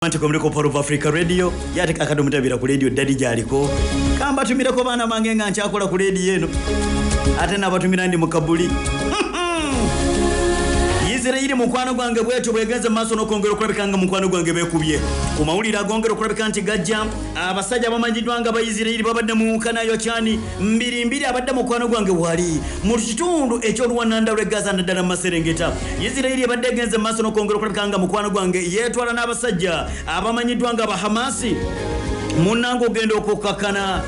Anti komuliko Power of Africa Radio yate kakado mutabira ku radio dadi jaliko kamba tumireko bana mange nga nchakola ku radio eno ate nabatumira ndi mukabuli. Israeli mukwano gwange bwetu bwegenze maaso n'okwongera okulabika nga mukwano gwange beekubye ku mawulire agongera okulabika nti gajja abasajja abamanyiddwa nga Baisirairi babadde mu nkanayo kyani mbiri mbiri abadde mukwano gwange wali mu kitundu eky'oluwananda lw'e Gaza naddala mu maserengeta. Israeli ebadde egenze maaso n'okwongera okulabika nga mukwano gwange yeetwala n'abasajja abamanyiddwa nga Abahamasi. Munnange ogenda okukakkana,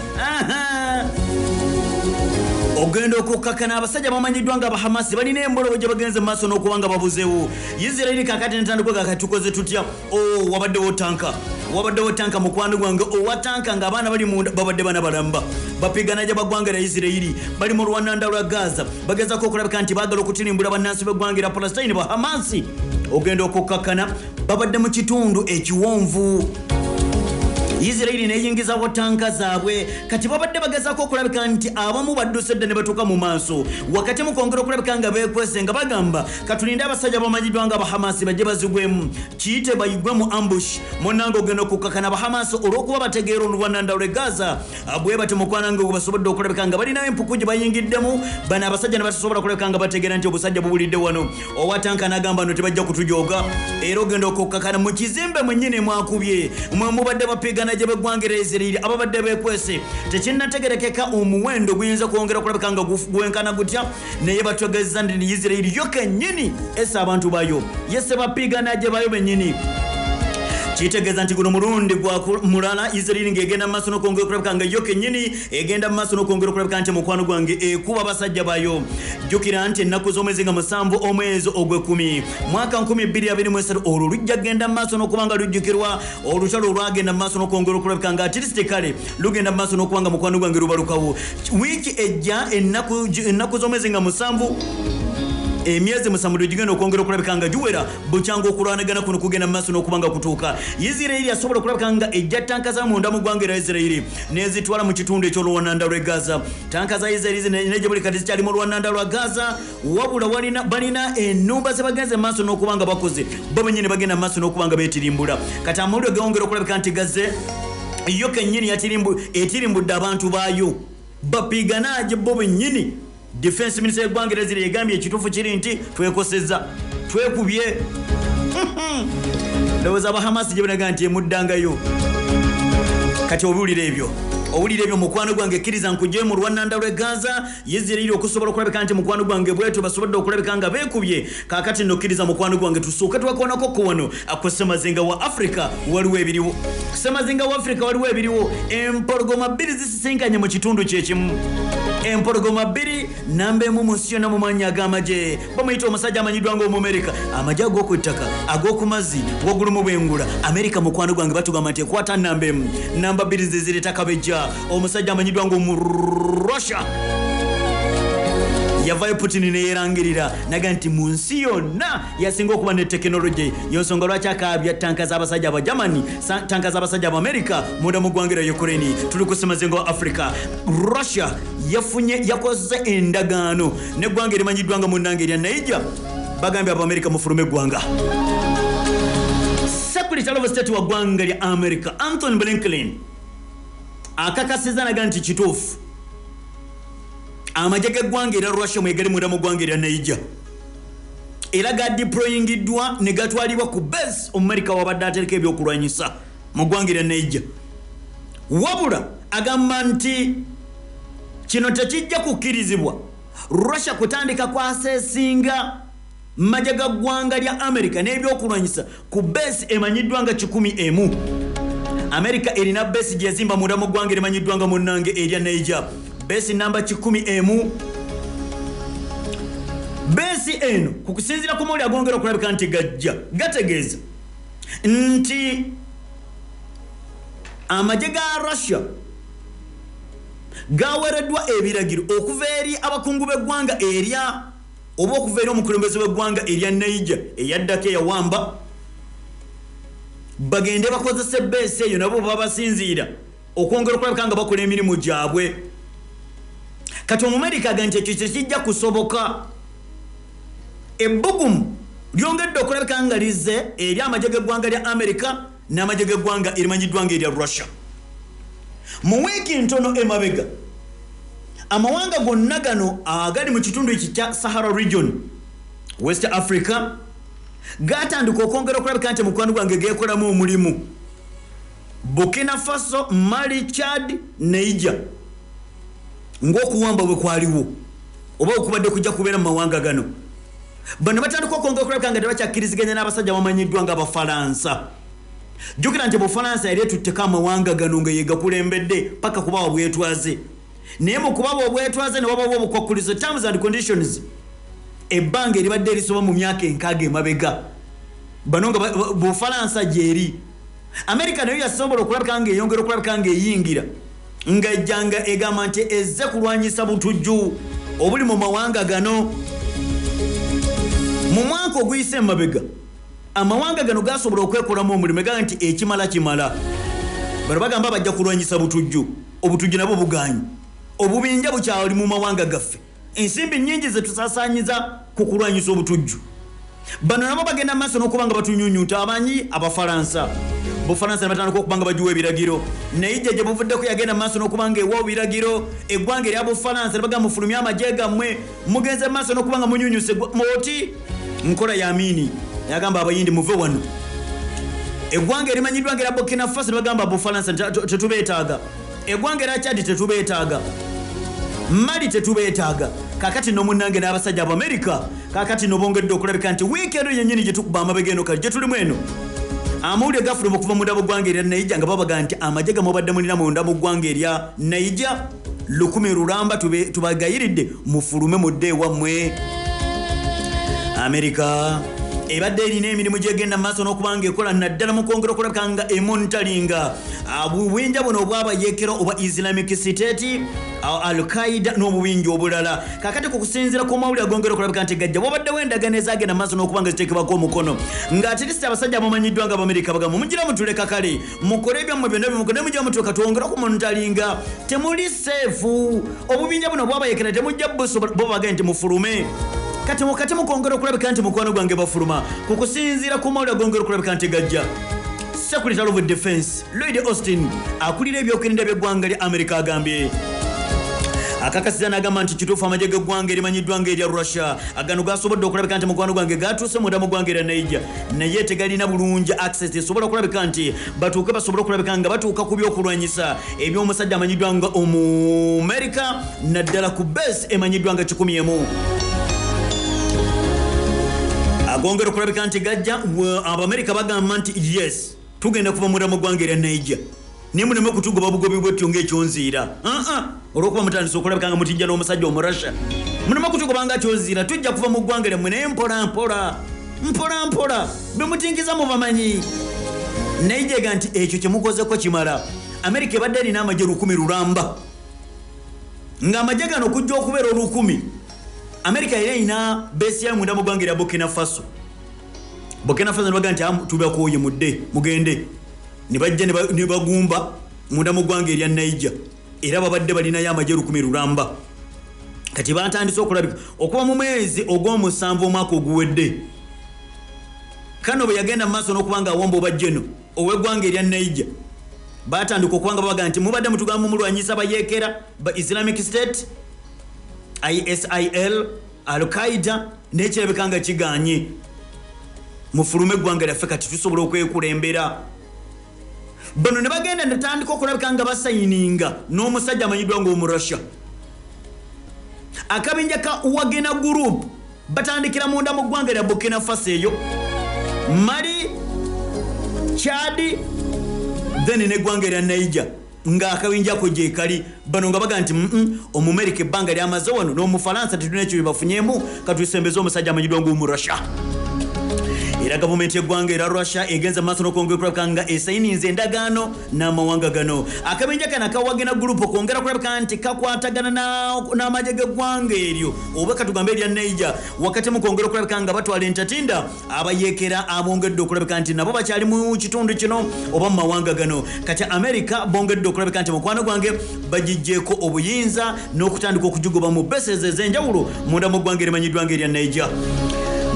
ogenda okukakkana abasajja bamanyiddwa nga Abahamasi balina embolobo gye bagenze mu maaso n'okuba nga babuzeewo. Isiraeri kakati netandikwa kakati tukoze tutya? O wabaddewo tanka, wabaddewo tanka mukwano gwange owa tanka ng'abaana bali munda babadde bana balamba bapigana gye baggwanga lya Isiraeri bali mu lwananda lwa Gaza bagezaako okulabika nti baagala okutirimbula bannansi b'eggwanga erya Palestine Bahamasi. Ogenda okukakkana babadde mu kitundu ekiwonvu. Israeli neyingizawo tanka zaabwe kati babadde bagezaako okulabika nti abamu badduse dda ne batuuka mu maaso wakati mu kwongera okulabika nga beekwese nga bagamba katulinde abasajja bamanyiddwa nga Abahamasi bajje bazigwemu kiyite bayigwe mu ambush. Munnange ogenda okukakkana Abahamasi olw'okuba bategeera olwananda lw'e Gaza bwe bati mukwanange basobodde okulabika nga balinayo empuku gye bayingiddemu bano abasajja ne batasobola kulabika nga bategeera nti obusajja bubulidde wano. Owa tanka n'agamba no tebajja kutujooga era ogenda okukakkana mu kizimbe mwennyini mwakubye mwe mubadde bapigana gye b'eggwanga erya Israeli ababadde beekwese. Tekinnategerekeka omuwendo guyinza kwongera okulabika nga gwenkana gutya naye bategeeza nti Israeli yo kennyini essa abantu bayo yesse bapigana gye bayo bennyini. Kitegeeza nti guno mulundi gwa mulala Israeli ng'egenda mu maaso n'okwongera okulabika nga yo kennyini egenda mu maaso n'okwongera okulabika nti mukwano gwange ekuba abasajja bayo. Jjukira nti ennaku z'omwezi nga 7 omwezi ogw'ekumi mwaka 2023 olwo lujja kugenda mu maaso n'okuba nga lujjukirwa olutalo olwagenda mu maaso n'okwongera okulabika nga atirisiti kale lugenda mu maaso n'okuba nga mukwano gwange lubalukawo. Wiiki ejja ennaku z'omwezi nga 7 emyezi 7 gigenda okwongera okulabika nga giwera bukyanga okulwanagana kuno kugenda mu maaso n'okuba nga kutuuka. Israeli asobola okulabika nga ejja tanka za munda mu ggwanga erya Israeli n'ezitwala mu kitundu eky'oluwananda lw'e Gaza. Tanka za Israeli ne gye buli kati zikyali mu lwananda lwa Gaza wabula balina ennumba ze bagenze mu maaso n'okuba nga bakoze bo bennyini bagenda mu maaso n'okuba nga beetirimbula. Kati amawulire gongera okulabika nti gaze yo kennyini etirimbudde abantu baayo bapigana gye bo bennyini. Defense Minister y'eggwanga erya Israeli yegambye ekituufu kiri nti twekosezza twekubye. Ndowooza Abahamasi gye balaga nti emuddangayo. Kati obuwulira ebyo, owulira ebyo mukwano gwange kkiriza nkugye mu lwananda lw'e Gaza. Israeli okusobola okulabika nti mukwano gwange bwetyo basobodde okulabika nga beekubye. Kaakati nno kkiriza mukwano gwange tusooke twakoonako ku wano ku Ssemazinga wa Africa waliwo ebiriwo. Ssemazinga wa Africa waliwo ebiriwo. Empologoma bbiri zisisinkanye mu kitundu kyekimu. Empologoma bbiri namba emu mu nsi yonna mu mannya ag'amagye bamuyita omusajja amanyiddwa ng'Omumerika amagye ag'oku ttaka ag'oku mazzi waggulu mu bwengula. Amerika mukwano gwange batugamba nti ekwata namba emu namba bbiri ze zireeta kabejja. Omusajja amanyiddwa ng'Omurussia yavayo Putin neyerangirira naga nti mu nsi yonna yasinga okuba ne tekinologi yonsonga lwaki akaabya tanka z'abasajja aba Germany, tanka z'abasajja aba Amerika munda mu ggwanga erya Ukraine. Tuli ku Ssemazinga wa Africa. Russia yafunye yakoze endagaano n'eggwanga erimanyiddwa nga munnange erya Niger. Bagambye Abamerika mufulume eggwanga. Secretary of State wa ggwanga lya America Anthony Blinken akakasizza naga nti kituufu amagye g'eggwanga erya Russia mwegali munda mu ggwanga erya Niger era gadeployingiddwa ne gatwalibwa ku base Omumerika wabadde atereka ebyokulwanyisa mu ggwanga erya Niger. Wabula agamba nti kino tekijja kukkirizibwa Russia kutandika kwasesinga magye ga ggwanga lya America n'ebyokulwanyisa ku base emanyiddwa nga 101. Amerika erina base gye yazimba munda mu ggwanga erimanyiddwa nga munnange erya Niger, base namba 101. Base eno ku kusinziira ku mawulire agongera okulabika nti gajja gategeeza nti amagye ga Russia gaweereddwa ebiragiro okuva eri abakungu b'eggwanga erya oba okuva eri omukulembeze w'eggwanga erya Niger eyaddako eyawamba bagende bakozese base eyo nabo babasinziira okwongera okulabika nga bakola emirimu gyabwe. Kati Omumerika aga nti ekyo tekijja kusoboka. Ebbugumu lyongedde okulabika nga lizze eri amagye g'eggwanga lya Amerika. n'amagye g'eggwanga erimanyiddwa nga erya Russia. Mu wiiki ntono emabega, amawanga gonna gano agali mu kitundu eki kya Sahara region, West Africa, gatandika okwongera okulabika nti mukwano gwange geekolamu omulimu. Burkina Faso, Mali, Chad, Niger, ng'okuwamba bwe kwaliwo oba okubadde kujja kubeera mu mawanga gano, bano batandika okwongera okulabika nga tebakyakkiriziganya n'abasajja bamanyiddwa nga Abafalansa. Jjukira nti Bufalansa yali etutteko amawanga gano nga yegakulembedde paka kubawa bwetwaze, naye mu kubawa obwetwaze ne wabawo obukwakkulizo, terms and conditions, ebbanga eribadde erisoba mu myaka 60 emabega, bano nga Bufalansa gyeri. Amerika nayo yasobola okulabika nga eyongera okulabika nga eyingira, ng'ejjanga egamba nti ezze kulwanyisa butujju obuli mu mawanga gano. Mu mwaka oguyise emabega, amawanga gano gasobola okwekolamu omulimu egamba nti ekimala kimala. Bano bagamba bajja kulwanyisa butujju, obutujju nabwo bugaanyi, obubinja bukyali mu mawanga gaffe, ensimbi nnyingi ze tusaasaanyiza ku kulwanyisa obutujju. Bano nabo bagenda maaso n'okuba nga batunyunyunta amanyi Abafalansa. Bufalansa ne batandika okuba nga bagiwa ebiragiro, naye gye buvuddeko yagenda maaso n'okuba nga ewa ebiragiro eggwanga erya Bufalansa, ne bagamba mufulumye amagye gammwe, mugenze maaso n'okuba nga munyunyuse oti nkola ya Amini. Yagamba Abayindi muve wano. Eggwanga erimanyiddwa nga erya Burkina Faso ne bagamba Bufalansa tetubeetaaga, eggwanga erya Chad tetubeetaaga, Mali tetubeetaaga. Kaakati no munnange n'abasajja Abamerika kaakati no bongedde okulabika nti wiiki eno yennyini gye tukuba amabega eno kali gye tulimu eno, amawulire gafuluma okuva munda mu ggwanga erya Naija nga babaga nti amagye gamubadde mulina munda mu ggwanga erya Naija 1000 lulamba tubagayiridde mufulume mudde ewammwe. Amerika ebadde erina emirimu gyegenda mu maaso n'okuba nga ekola naddala mu kwongera okulabika nga emonitalinga obubinja buno obw'abayeekera oba Islamic State, Al-Qaeda n'obubinja obulala. Kaakati ku kusinziira ku mawulire agongera okulabika nti gajja, wabaddewo endagaano ezagenda mu maaso n'okuba nga ziteekebwako omukono, ng'ate abasajja abamanyiddwa nga Abamerika bagamba mugira mutuleka kale mukole ebyammwe byonna bimukole, naye mugira mutuleka twongere okumonitalinga, temuli seefu, obubinja buno obw'abayeekera temujja busobola, bo bagamba nti mufulume. Kati wakati mukwongera okulabika nti mukwano gwange bafuluma, ku kusinziira ku mawulire agongera okulabika nti gajja, Secretary of Defense Lloyd Austin akulira ebyokwerinda by'eggwanga lya Amerika agambye akakasiza n'agamba nti kituufu amagye g'eggwanga erimanyiddwa nga erya Russia agano gasobodde okulabika nti mukwano gwange gatuuse munda mu ggwanga erya Niger, naye tegalina bulungi access esobola okulabika nti batuuke basobole okulabika nga batuuka ku byokulwanyisa eby'omusajja amanyiddwa nga Omumerika, naddala ku base emanyiddwa nga 101. Agongera okulabika nti gajja, Abamerika bagamba nti yes, tugenda kuva munda mu ggwanga erya Niger, naye muleme kutugoba bugobi bwetyo ng'ekyonziira, olw'okuba mutandise okulabika nga mutijja n'omusajja Omurasha, muleme kutugoba nga kyonziira, tujja kuva mu ggwanga lyammwe naye mpola mpola mpola mpola, be mutingiza mubamanyi. Naye jega nti ekyo kye mukozeko kimala. Amerika ebadde erina amagye 1000 lulamba, ng'amagye gano okujja okubeera 1000, Amerika era erina base yayo munda mu ggwanga erya Burkina Faso. Burkina Faso ne bagamba nti tubakooye mudde mugende, ne bajja ne bagumba munda mu ggwanga erya Niger, era babadde balinayo amagye 1000 lulamba. Kati batandise okulabika okuva mu mwezi ogw'omusanvu omwaka oguwedde, kano bwe yagenda mu maaso n'okuba nga awomba oba jeno ow'eggwanga erya Niger, batandika okuba nga babaga nti mubadde mutugamba mulwanyisa bayeekera ba Islamic State, ISIL, Al-Qaeda, n'ekirabika nga kiganye, mufulume eggwanga lyaffe kati tusobola okwekulembera. Bano ne bagenda ne batandika okulabika nga basayininga n'omusajja amanyiddwa ng'Omurussia. Akabinja ka Wagner Group batandikira munda mu ggwanga lya Burkina Faso eyo, Mali, Chad, then n'eggwanga erya Niger, ng'akabinja ako gye kali. Bano nga baga nti Omumerika ebbanga lyamaze wano n'Omufalansa tetulina ekyo bye bafunyeemu, katusembeze omusajja amanyiddwa ng'Omurussia. Era gavumenti y'eggwanga era Russia egenze maaso n'okwongera okulabika nga esayininze endagaano n'amawanga gano. Akabinja kano aka Wagner Group okwongera okulabika nti kakwatagana n'amagye g'eggwanga eryo oba katugambe erya Niger, wakati mu kwongera okulabika nga batwala entatinda abayeekera abongedde okulabika nti nabo bakyali mu kitundu kino oba mu mawanga gano. Kati Amerika bongedde okulabika nti mukwano gwange bagiggyeko obuyinza n'okutandika okugigoba mu bases ez'enjawulo munda mu ggwanga erimanyiddwa nga erya Niger.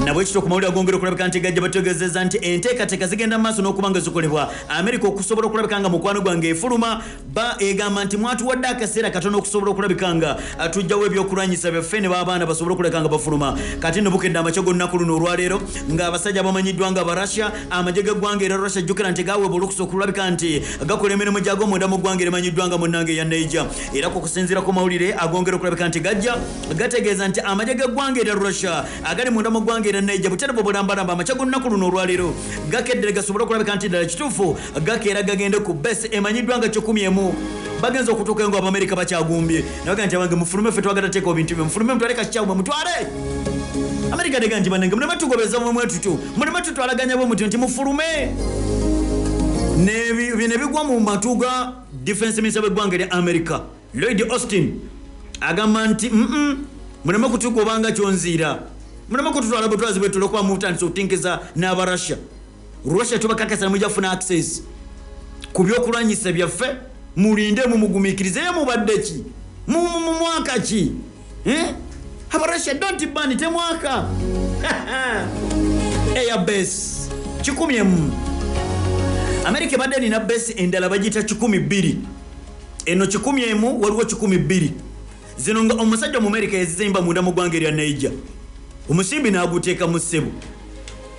Nabwe kityo ku mawulire agongera okulabika nti gajja bategeezezza nti enteekateeka zigenda mu maaso n'okuba nga zikolebwa Amerika okusobola okulabika nga mukwano gwange efuluma. Ba egamba nti mwatuwadde akaseera katono okusobola okulabika nga tujjawo ebyokulwanyisa byaffe ne b'abaana basobole okulabika nga bafuluma. Kati nno bukedde amakya g'olunaku luno olwaleero ng'abasajja bamanyiddwa nga Abarussia, amagye g'eggwanga era Russia jjukira nti gaweebwa olukusa okulabika nti gakola emirimu gyago munda mu ggwanga erimanyiddwa nga munnange eya Niger. Era ku kusinziira ku mawulire agongera okulabika nti gajja gategeeza nti amagye g'eggwanga erya Russia agali munda mu ggwanga era Niger butereevu bulambalamba amakya g'olunaku luno olwaleero gakeddere gasobole okulabika nti ddala kituufu gakeera gagende ku base emanyiddwa nga 11. Bagenza okutuuka ngo Abamerika bakyagumbye nabaga nti abange mufulume, ffe twagala teekawo bintu bye, mufulume mutwale kakikyammwe mutwale. Amerika tega nti bannange muleme tugobeza mwe tutyo, muleme tutwalaganya bwe mutyo nti mufulume. Ne bigwa mu matu ga defense minister w'eggwanga erya America Lloyd Austin agamba nti muleme kutugobanga kyonziira, muleme kututwala butwazi bwe tulekuba mutandise okutinkiza n'Abarussia. Russia tubakakasa mujja kufuna access ku byokulwanyisa byaffe, mulinde mumugumiikirize. Ye mubadde ki mu mwaka ki? Abarussia don't ban temwaka. Air base 11. Amerika ebadde erina base endala bagiyita 12. Eno 11 waliwo 12 zino nga omusajja Omumerika yazizimba munda mu ggwanga erya Niger, omusimbi n'aguteeka mu ssebo.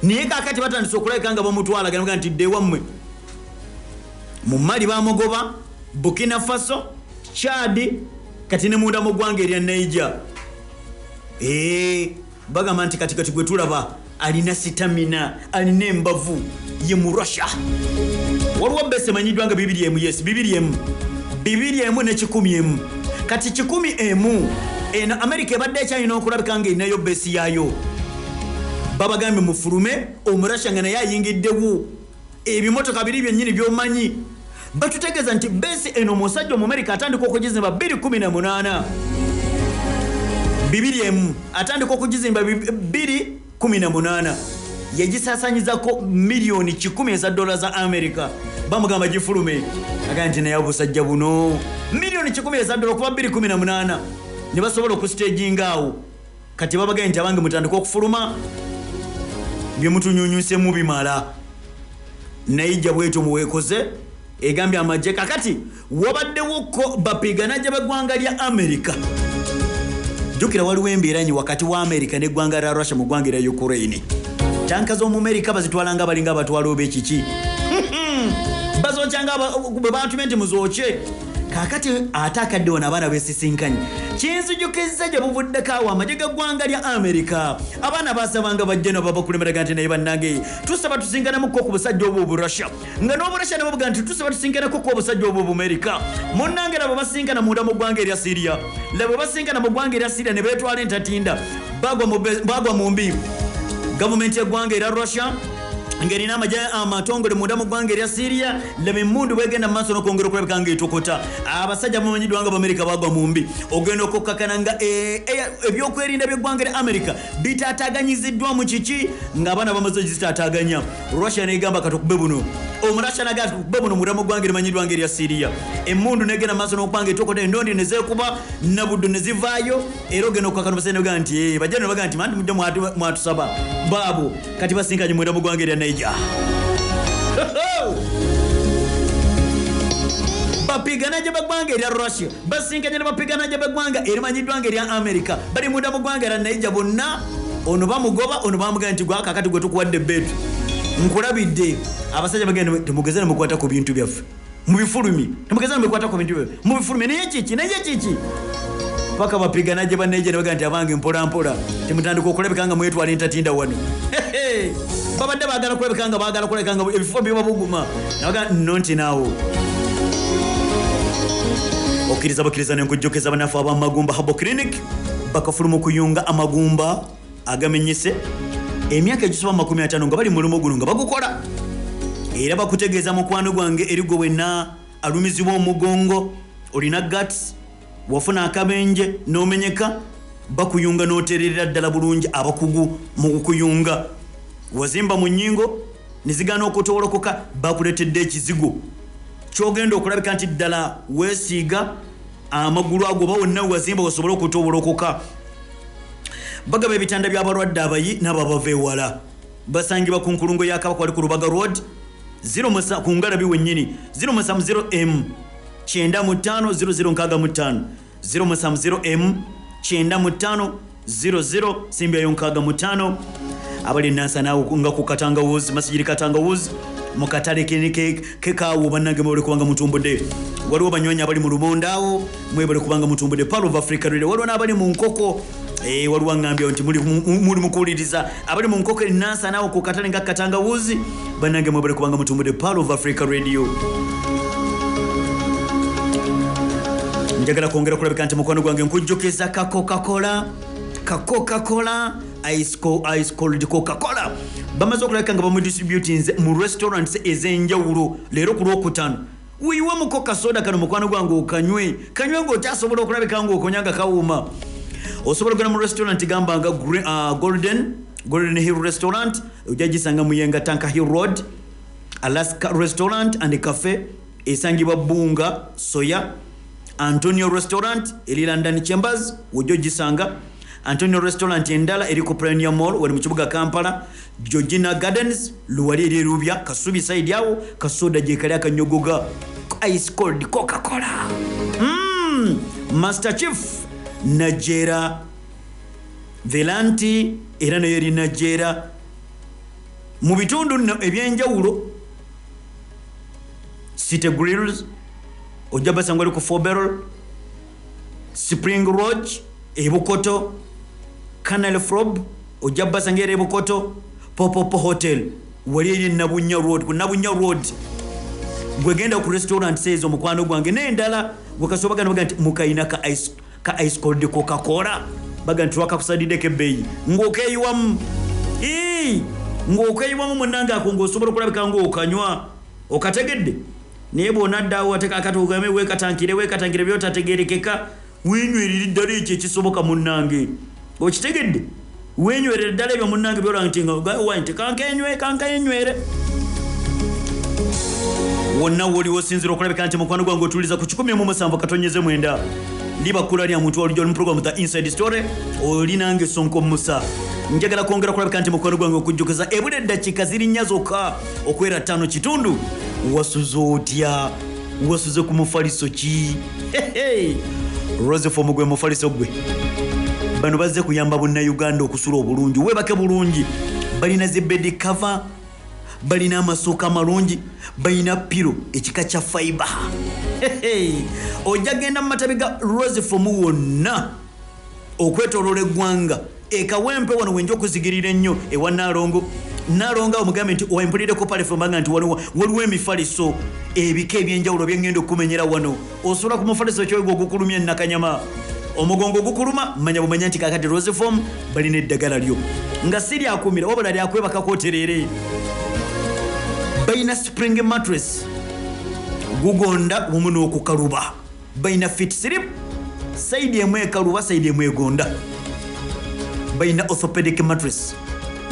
Naye kaakati batandise okulabika nga bamutwala ganaga nti dde wammwe. Mu Mali bamugoba, Burkina Faso, Chad, kati ne munda mu ggwanga erya Niger. Bagamba nti kati kati gwe tulaba alina sitamina, alina embavu, ye mu Russia. Waliwo base emanyiddwa nga 21, yes 21, 21 ne 11. Kati 11 eno Amerika ebadde ekyalina okulabika nga erinayo base yaayo. Babagambye mufulume, Omurussia nga naye ayingiddewo ebimotoka biri byennyini by'omanyi. Batutegeeza nti base eno omusajja Omumerika atandika okugizimba 2018, 21 atandika okugizimba 2018, yagisaasanyizako miliyoni 100 eza dola za Amerika. Bamugamba gifulume, agamba nti naye obusajja buno miliyoni 100 eza dola okuva 2018 ne basobola okustaginga awo. Kati babagambye nti abange mutandike okufuluma, bye mutunyunyuseemu bimala. Naija bwetyo muweekoze egambye amagye. Kakati wabaddewoko bapiganaje b'eggwanga lya Amerika. Jjukira waliwo embeeranyi wakati wa Amerika n'eggwanga lya Russia mu ggwanga erya Ukraine. Tanka z'Omumerika bazitwala nga balinga abatwala oba ekiki, bazokyanga bwe batumye nti muzookye. Kaakati ate akadde wano abaana beesisinkanye. Kinzijukizza gye buvuddeko awo amagye g'eggwanga lya Amerika abaana baasabanga bajje nabo babakulemberaga nti naye bannange tusaba tusinkanamukko ku busajja obwo Oburussia, nga n'Oburussia nabo buga nti tusaba tusinkanako ku obusajja obwo Obumerika. Munnange nabo basinkana munda mu ggwanga erya Syria, labo basinkana mu ggwanga erya Syria ne beetwala entatinda, bagwa mu mbi. Gavumenti y'eggwanga erya Russia ng'erina amagye amatongole munda mu ggwanga erya Syria, laba emmundu bwegenda mu maaso n'okwongera okulabika ng'etokota. Abasajja bamanyiddwa nga Abamerika bagwa mu mbi. Ogenda okukkakana nga ebyokwerinda by'eggwanga erya Amerika bitaataaganyiziddwa mu kiki, ng'abaana bamaze okuzitaataaganya. Russia n'egamba katukube buno, Omurussia n'agamba tukube buno munda mu ggwanga erimanyiddwa nga erya Syria. Emmundu n'egenda mu maaso n'okuba ng'etokota, endondi ne zeekuba nabuddu ne zivaayo. Era ogenda okukkakana obusajja ne bagamba nti bajja ne bagamba nti manti mujja mwatusaba baabo. Kati basinkanye munda mu ggwanga erya Niger. Bapiganaje b'eggwanga erya Russia basinkanye ne bapiganaje b'eggwanga erimanyiddwa nga erya Amerika, bali munda mu ggwanga erya Niger bonna. Ono bamugoba, ono bamugamba nti gwa kakati gwe tukuwadde ebbeetu, nkulabidde. Abasajja bagenda temugeze ne mukwata ku bintu byaffe mubifulumye, temugeze ne mukwata ku bintu byaffe mubifulumye. Naye kiki, naye kiki, paka bapiganaje ba Niger ne bagamba nti abange mpola mpola temutandika okulabika nga mwetwala entatinda wano. Babadde baagala kulabika nga baagala kulabika nga ebifo bibabuguma, nabaga nno nti naawo okkiriza bakkiriza. Nenkujjukiza bannaffe ab'amagumba Herbal Clinic bakafuluma okuyunga amagumba agamenyese emyaka egisoba 50 nga bali mulimu guno nga bagukola. Era bakutegeeza mukwano gwange eri gwe wenna alumizibwa omugongo, olina guts, wafuna akabenje n'omenyeka, bakuyunga n'otererera ddala bulungi. Abakugu mu kuyunga, wazimba mu nnyingo ne zigaana okutowolokoka, bakuleetedde ekizigo kyogenda okulabika nti ddala weesiiga amagulu ago oba wonna wazimba osobole okutowolokoka. Bagaba ebitanda by'abalwadde abayi n'ababava ewala. Basangibwa ku nkulungo ya Kabaka wali ku Lubaga Road, 0 ku ngalabi wennyini, 070 M 95 0065, 070 M 95 00 simbyayo 65. Abali Nansana nga ku Katangawuzi, Masijiri Katangawuzi, mu katale kekaawo, bannange mwebale kubanga mutumbudde. Waliwo banywanyi abali mu Lumonda awo, mwebale kubanga mutumbudde Pearl of Africa Radio. Waliwo n'abali mu Nkoko, waliwo aŋŋambye nti muli mukuwuliriza, abali mu Nkoko e Nansana awo ku katale nga Katangawuzi, bannange mwebale kubanga mutumbudde Pearl of Africa Radio. Njagala kwongera kulabika nti mukwano gwange nkujjukiza ka Coca-Cola, ka Coca-Cola ice cold Coca-Cola bamaze okulabika nga bamudistributinze mu restaurants ez'enjawulo. Leero ku Lwokutaano wiiwemuko kasoda kano, mukwano gwange, okanywe, kanywe ng'okyasobola okulabika ng'okonya nga kawuuma. Osobola okugenda mu restaurant gamba nga Golden Hill Restaurant, ojja gisanga Muyenga Tanka Hill Road. Alaska Restaurant and Cafe esangibwa Bunga Soya. Antonio Restaurant eri London Chambers, wojja ogisanga. Antonio Restaurant endala eri ku Pioneer Mall wali mu kibuga Kampala. Georgina Gardens luwali eri Erubya Kasubi side awo, kasoda gyekali akanyogoga, ice cold Coca-Cola. Master Chief Najera, Velanti era nayo eri Najera. Mu bitundu nno ebyenjawulo, City Grills ojja basanga ali ku Four Barrel, Spring Lodge Ebukoto, Canal Frob ojja basanga era Ebukoto, Popopo Hotel wali eri Nabunya Road, ku Nabunya Road. Gwegenda ku restaurant ezo, mukwano gwange, n'endala, gwekasobagana baga nti mukayina ka ice cold Coca-Cola, baga nti wakakusadiddeko ebbeeyi ng'okeeyiwamu. Ii, ng'okeeyiwamu munnange ako ng'osobola okulabika ng'okanywa okategedde. Naye bw'onaddawo ate kakati ogambe weekatankire, weekatankire byotategerekeka, wenywerere ddala ekyo ekisoboka munnange, okitegedde? Wenywerere ddala ebyo munnange byola nti nga nti kankenywe, kankenywere. Wonna woli wosinzira okulabika nti mukwano gwange otuliza ku 107.9, libakula lya muntu walijja mu program The Inside Story, oli nange Sonko Musa. Njagala kwongera kulabika nti mukwano gwange okujjukiza ebula eddakiika ziri 4 zokka okwera 5 kitundu. Wasuze otya? Wasuze ku mufaliso ki? Rosefoam gwe mufaliso gwe. Bano bazze kuyamba Bannayuganda okusula obulungi, weebake bulungi. Balina zi bed cover, balina amasuuka amalungi, balina pillow ekika kya fiber. Ojja genda mu matabi ga Rosefoam wonna okwetooloola eggwanga. Ekawempe wano wenja okuzigirira ennyo ewa Naalongo. Naalongo awo mugambe nti wempulireko palefo, mbanga nti waliwo emifaliso ebika ebyenjawulo byengenda okumenyera wano. Osobola ku mufaliso kyoyiga ogukulumya ennakanyama, omugongo gukuluma, manya bumanya nti kakati Rosefoam balina eddagala lyo nga si lyakumira wabula lyakwebakako otereere. Balina spring mattress, gugonda wamu n'okukaluba. Balina fit slip, side emu ekaluba, side emu egonda. Balina orthopedic mattress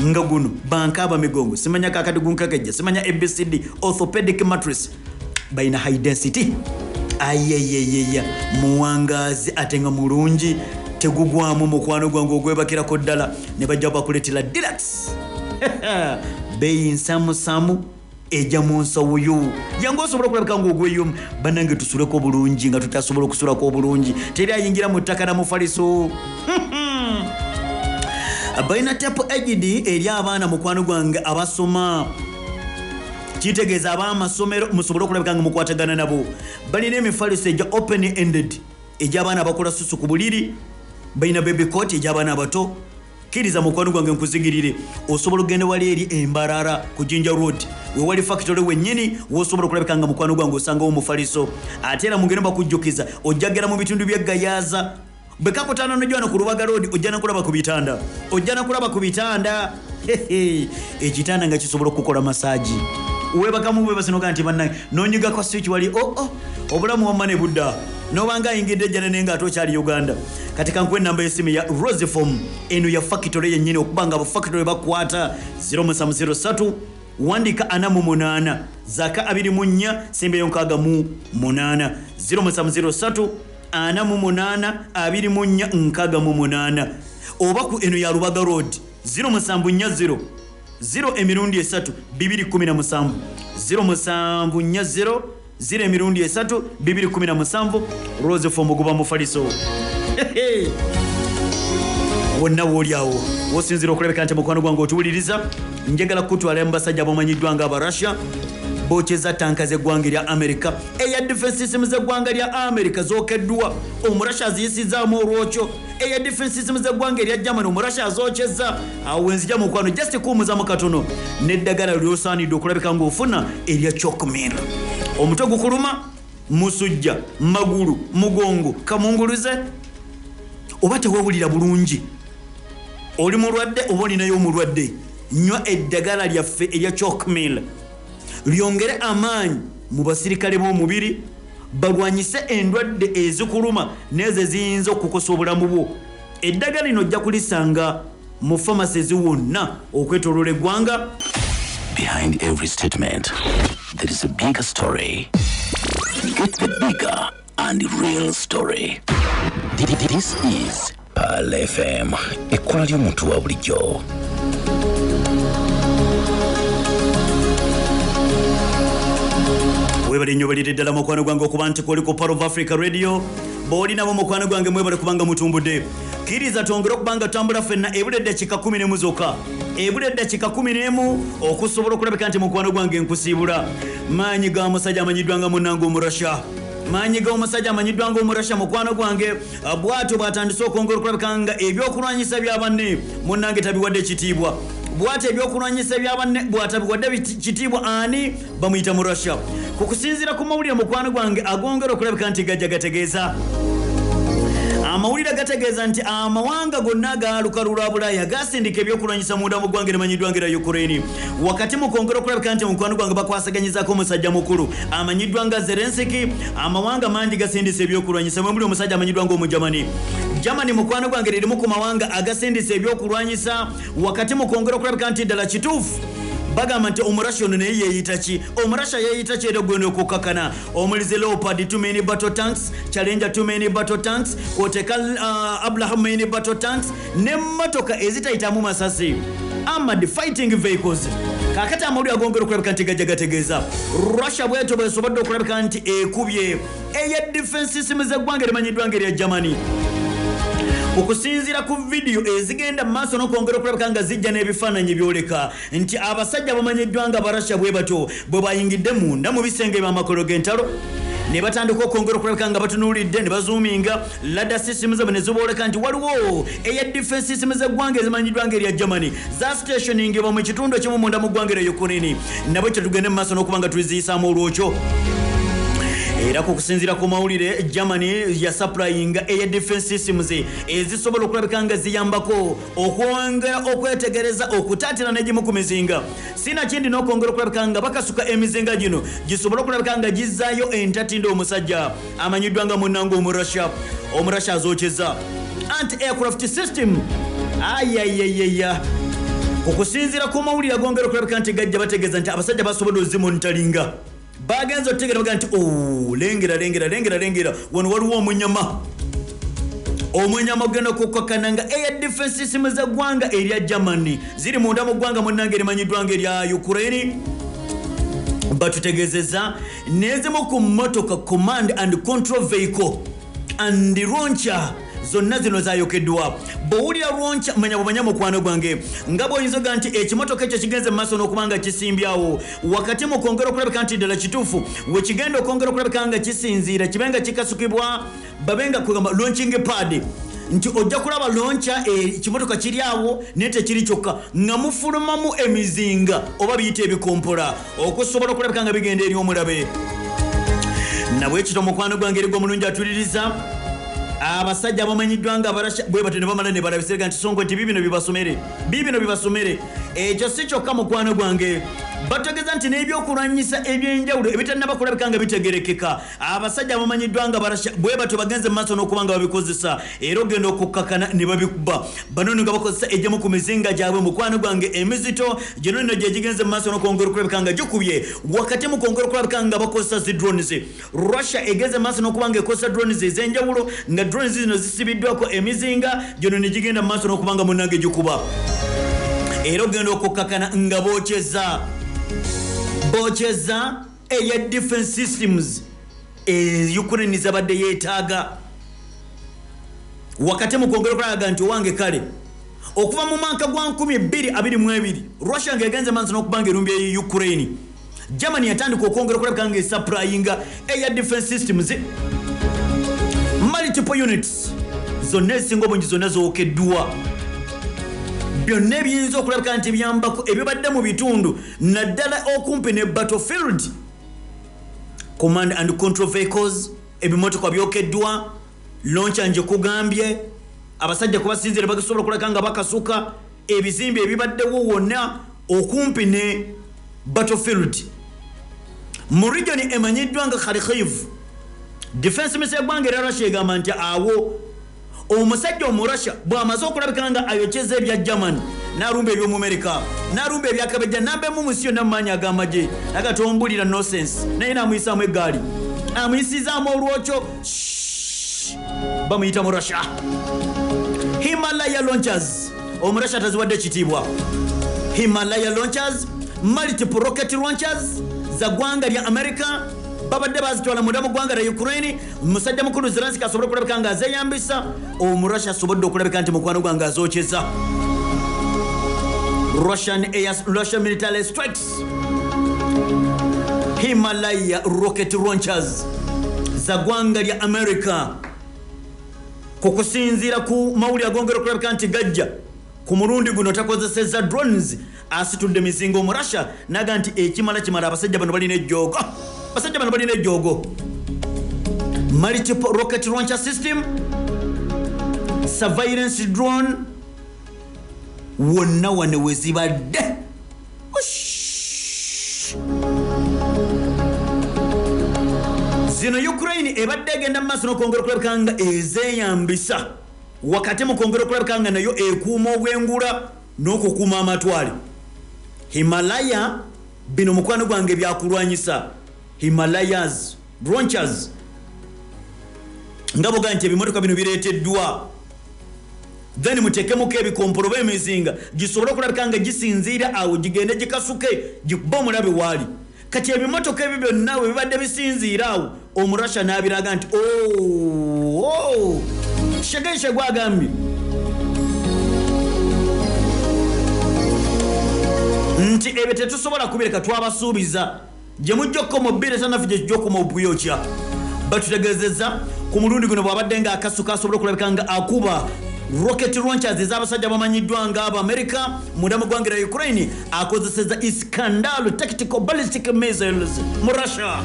nga guno bankaaba migongo, simanya kakati gunkakejja, simanya ABCD, orthopedic mattress. Balina high density, ayeyeyeya, muwangazi ate nga mulungi, tegugwamu mukwano gwange ogwebakirako ddala. Ne bajja bakuleetera deluxe, beeyi nsamusamu, ejja mu nsawo yo, jangu osobola okulabika ngaogweyomu. Bannange, tusuleko bulungi nga tutasobola okusulako obulungi. Teri ayingira mu ttaka na mufaliso. Balina tape agid eri abaana, mukwano gwange, abasoma, kitegeeza ab'amasomero musobole okulabika nga mukwatagana nabo. Balina emifaliso egya open ended egy'abaana abakola susu ku buliri. Balina baby cot egy'abaana abato. Kkiriza mukwano gwange nkuzigirire, osobola okugenda wali eri Embarara ku Jinja Road, wewali factory wennyini, wosobola okulabika nga mukwano gwange osangawo omufaliso. Ate era mugende bakujjukiza, ojjagera mu bitundu by'Egayaza bwe kakutaana nojja wano ku Lubaga Road, ojja nakulaba ku bitanda, ojja nakulaba ku bitanda. Hehe, ekitanda nga kisobola okukola massage, webakamu bwebasinoga nti bannange nonyigako switch wali oo oh, obulamu wamma ne budda nobanga ayingidde ejjana naye nga ate okyali Uganda. Kati kankuwa enamba y'essimu ya Rosefoam, eno ya factory yennyini, okuba nga abafactory bakwata 0703 wandika 48 zaka 24 sembeyo 68, 0703 48 24 68. Oba ku eno ya Lubaga Road, 0740 0 emirundi 3 217, 0740 0 emirundi 3 217. Rose Foam guba mufaliso. Wonna wooli awo wosinzira okulabika nti mukwano gwange otuwuliriza, njagala kutwala mu basajja abamanyiddwa nga Abarussia bokyeza tanka z'eggwanga erya America. Air defense system z'eggwanga lya America zookeddwa, Omurussia aziyisizaamu olwokyo. Air defense system z'eggwanga erya Germany, Omurussia azokyeza. Awo wenzija mukwano, just kuwumuzamu katono n'eddagala lyosaanidde okulabika ng'ofuna erya Chocomil. Omutwe gukuluma, musujja, magulu, mugongo, kamunguluze, oba teweewulira bulungi, oli mulwadde oba olinayo omulwadde, nywa eddagala lyaffe erya Chocomil lyongere amaanyi mu basirikale b'omubiri, balwanyise endwadde ezikuluma n'ezo eziyinza okukosa obulamu bwo. Eddagala lino ojja kulisanga mu pharmacies wonna okwetooloola eggwanga. Behind every statement, there is a bigger story. Get the bigger and real story. This is Pearl FM, ekkola ly'omuntu wa bulijjo. Webale nnyo balire ddala mukwano gwange okuba nti kwoli ku Pearl of Africa Radio. Bw'oli nabo mukwano gwange mwebale kubanga mutumbudde. Kkiriza twongere okubanga tutambula ffenna, ebula eddakiika 11 zokka, ebula eddakiika 11 okusobola okulabika nti mukwano gwange nkusiibula. Maanyi ga musajja amanyiddwa nga munnange Omurussia, maanyi ga omusajja amanyiddwa nga Omurussia mukwano gwange, bw'atyo bw'atandise okwongera okulabika nga ebyokulwanyisa bya banne munnange tabiwadde ekitiibwa. Bw'atyo ebyokulwanyisa bya banne bw'atabiwadde kitiibwa, ani bamuyita Murussia. Ku kusinziira ku mawulire mukwano gwange agongera okulabika nti gajja gategeeza, amawulire gategeeza nti amawanga gonna gaalukalu lwa Bulaaya gasindika ebyokulwanyisa munda mu ggwanga erimanyiddwa nga erya Ukraine. Wakati mu kwongera okulabika nti mukwano gwange bakwasaganyizaako omusajja mukulu amanyiddwa nga Zelensky, amawanga mangi gasindisa ebyokulwanyisa. Mwe muli omusajja amanyiddwa nga Omujamani. Germany mukwano gwange lirimu ku mawanga agasindisa ebyokulwanyisa. Wakati mu kwongera okulabika nti ddala kituufu bagamba nti Omurussia ono naye yeeyita ki? Omurussia yeeyita ki era gweno okukakana? Omulize Leopard 2 main battle tanks, Challenger 2 main battle tanks, kwoteka Abraham main battle tanks n'emmotoka ezitayitamu masasi, armored fighting vehicles. Kaakati amawulire agongera okulabika nti gajja gategeeza Russia bwetyo bwesobodde okulabika nti ekubye air defense system z'eggwanga erimanyiddwa nga erya Germany. Okusinziira ku vidiyo ezigenda mu maaso n'okwongera okulabika nga zijja n'ebifaananyi byoleka nti abasajja bamanyiddwa nga Abarussia bwe batyo bwe bayingidde munda mu bisenge by'amakolo g'entalo ne batandika okwongera okulabika nga batunuulidde ne bazuuminga radar systems zaabwe ne zibooleka nti waliwo air defense systems z'eggwanga ezimanyiddwa nga erya Germany zastationingibwa mu kitundu ekimu munda mu ggwanga erya Ukraine. Nabwe kye tugende mu maaso n'okuba nga tuziyisaamu olwokyo. Era ku kusinziira ku mawulire, Germany yasupplyinga air defense systems ezisobola okulabika nga ziyambako okwongera okwetegereza okutaatira n'egimu ku mizinga, sinakindi n'okwongera okulabika nga bakasuka emizinga gino gisobole okulabika nga gizzaayo entatindo omusajja amanyiddwa nga munnange Omurussia. Omurussia azokyeza anti aircraft system. Ayayayaya, okusinziira ku mawulire agongera okulabika nti gajja bategeeza nti abasajja basobodde ozimonitalinga. Bagenza otegeera baga nti oh, lengera lengera lengera lengera, wano waliwo omunyama, omunyama ogenda okukkakkana nga air defense system z'eggwanga erya Germany ziri munda mu ggwanga munnange erimanyiddwa nga erya Ukraine. Batutegeezezza n'ezimu ku mmotoka command and control vehicle and launcher zonna zino zayokeddwa. Bw'owulira launcher manya bumanya mukwano gwange nga bw'oyinza oga nti ekimotoka ekyo kigenze mu maaso n'okuba nga kisimbyawo. Wakati mu kwongera okulabika nti ddala kituufu we kigenda okwongera okulabika nga kisinziira kibe nga kikasukibwa babe nga kugamba launching pad nti ojja kulaba launcher ekimotoka kiri awo naye tekiri kyokka nga mufulumamu emizinga oba biyita ebikompola okusobola okulabika nga bigenda eri omulabe. Nabwekito mukwano gwange eri gw'omulungi atuliriza, abasajja bamanyiddwa nga Abarussia bwe batyo ne bamala ne balabisirega nti sonko nti biibino bibasomere, biibino bibasomere. Ekyo si kyokka mukwano gwange, Bategeeza nti n'ebyokulwanyisa ebyenjawulo ebitannaba kulabika nga bitegerekeka, abasajja abamanyiddwa nga Barasha bwe batyo bagenze mu maaso n'okuba nga babikozesa, era ogenda okukkakana ne babikuba. Bano nno nga bakozesa egimu ku mizinga gyabwe, mukwano gwange, emizito gino nno gye gigenze mu maaso n'okwongera okulabika nga gikubye. Wakati mu kwongera okulabika nga bakozesa zi drones, Russia egenze mu maaso n'okuba nga ekozesa drones ez'enjawulo, nga drones zino zisibiddwako emizinga gino ne gigenda mu maaso n'okuba nga munnange gikuba, era ogenda okukkakana nga bokyeza air defense systems Ukraine zabadde yeetaaga. Wakati mu kwongera okulaga nti owange kale okuva mu mwaka gwa 2022 Russia ng'egenze maaso n'okuba nga erumbye Ukraine, Germany yatandika okwongera okulabika nga esupplyinga air defense systems multiple units, zonna ezisinga obungi zonna zookeddwa. Byonna ebiyinza okulabika nti byambako ebibadde mu bitundu naddala okumpi ne battlefield, command and control vehicles, ebimotoka byokeddwa, launcher nje kugambye abasajja kubasinzira bagisobola okulabika nga bakasuka ebizimbe ebibaddewo wonna okumpi ne battlefield mu region emanyiddwa nga Kharkiv. Defense minister y'eggwanga era Russia egamba nti awo omusajja Omurasha bw'amaze okulabika nga ayokyeza ebya Germany, n'alumba eby'Omumerika, n'alumba ebyakabejja nambemu mu nsi yonna mu maanyi ag'amagye, agatombulira nonsense, naye n'amuyisaamu eggaali, amuyisizaamu olwokyo, bamuyita mu Russia. Himalaya launchers, Omurasha taziwadde ekitiibwa. Himalaya launchers, multiple rocket launchers za ggwanga lya America babadde bazitwala munda mu ggwanga lya Ukraine. Musajja mukulu Zelensky asobole okulabika nga azeeyambisa, Omurasha asobodde okulabika nti mukwano gwange azokyeza. Russian military strikes, Himalaya rocket launchers za ggwanga lya America. Ku kusinziira ku mawulire agongera okulabika nti gajja ku mulundi guno takozesezza drones, asitudde mizinga Omurasha naga nti ekimala kimala, abasajja bano balina ejjoogo, abasajja bano balina ejjoogo. Multiple rocket launcher system, surveillance drone, wonna wano we zibadde. Zino Ukraine ebadde egenda mu maaso n'okwongera okulabika nga ezeeyambisa, wakati mu kwongera okulabika nga nayo ekuuma obwengula n'okukuuma amatwale. Himalaya bino mukwano gwange byakulwanyisa, Himalayas launchers, nga boga nti ebimotoka bino bireeteddwa, then muteekemuko ebikompolo b'emizinga gisobole okulabika nga gisinziira awo gigende gikasuke gikuba omulabe waali. Kati ebimotoka ebyo byonna bwe bibadde bisinziira awo, Omurasha n'abiraga nti oh, Shege gwagambye nti ebyo tetusobola kubireka, twabasuubiza gye mujja okukoma obbireta naffe gye tujja okukoma obuyokya. Batutegeezezza ku mulundi guno bw'abadde nga akasuka asobola okulabika nga akuba rocket launchers ez'abasajja bamanyiddwa nga Abamerika munda mu ggwanga lya Ukraine, akozesezza Iskander tactical ballistic missiles mu Russia.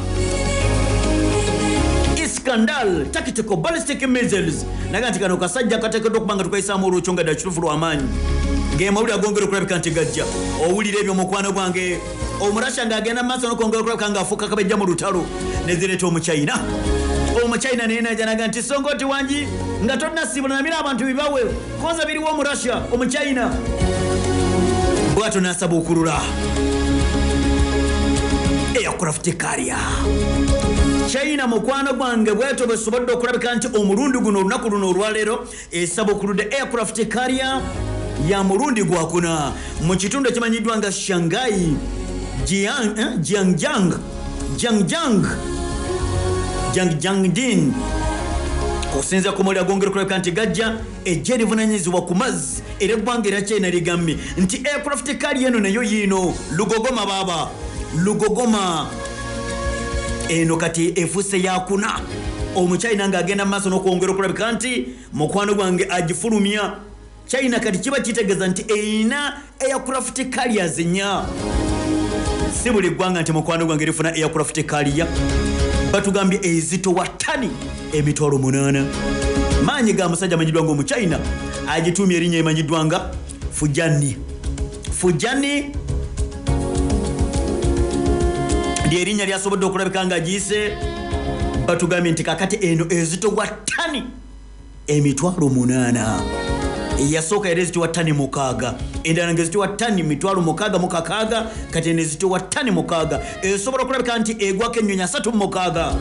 Iskander tactical ballistic missiles, naga nti kano kasajja kateekeddwa okuba nga tukayisaamu olwokyo nga ddala kituufu lw'amaanyi. Ng'amawulire agongera okulabika nti gajja, owulira ebyo mukwano gwange. Omurasha ng'agenda mu maaso n'okwongera okulabika ng'afuuka kabejja mu lutalo, ne zireeta Omuchina. Omuchina naye najja naga nti songa oti wangi nga tonnasiibula namira abantu bibawe konza biriwo Omurasha Omuchina bw'atyo n'asabuukulula aircraft carrier. China mukwano gwange bwetyo bwesobodde okulabika nti omulundi guno olunaku luno olwaleero esabuukuludde aircraft carrier ya mulundi gwakuna mu kitundu ekimanyiddwa nga Shanghai Jiangjang Jiangjangdin. Okusinziira ku mawulire agongera okulabika nti gajja, ejje livunaanyizibwa ku mazzi era eggwanga erya China ligambye nti aircraft carrier eno nayo yiino Lugogoma baaba Lugogoma eno kati efuuse yakuna. Omuchina ng'agenda mu maaso n'okwongera okulabika nti mukwano gwange agifulumya. China kati kiba kitegeeza nti erina aircraft carriers nnya. Si buli ggwanga nti mukwano gwange lifuna aircraft carrier. Batugambye ezitowa ttani 800,000. Maanyi ga musajja amanyiddwa nga Omuchina agituumye erinnya emanyiddwa nga Fujani. Fujani Lyerinnya lyasobodde okulabika nga giyise. Batugambye nti kakati eno ezitogwa ttani 800,000. Eyasooka yali ezitowa ttani 6, endala nga ezitowa ttani 6,600, kati eno ezitowa ttani 6. Esobola okulabika nti egwako ennyonyi 36.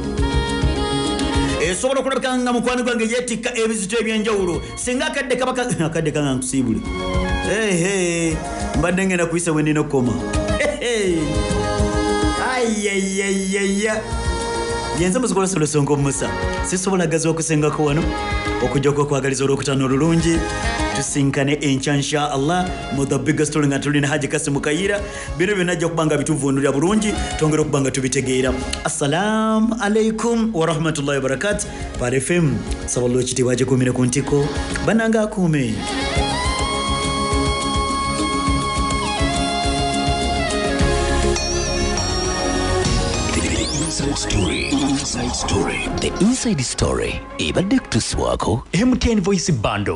Esobola okulabika nga mukwano gwange yeetikka ebizito ebyenjawulo. Singa akadde kaba akadde kanga nkusiibule. Ehe, mbadde ngenda kuyisa bwe nnina okukoma. Ayayayaya, yenze muzikola solosonko Musa, sisobola gazi okusengako wano okujja okwagaliza olwokutaano olulungi. Tusinkane enkya insha Allah mu The Big Story nga tulina Haji Kasimu Kayira. Bino byonna ajja kuba nga bituvvuunulira bulungi, twongere okuba nga tubitegeera. Assalamu alaikum warahmatullahi wabarakatu. Pearl FM, saba Allah ekitiibwa agikuumire ku ntiko, bannange akuume. Inside Story. Inside Story. The Inside Story. Ebadde kutusibwako MTN Voice Bundle.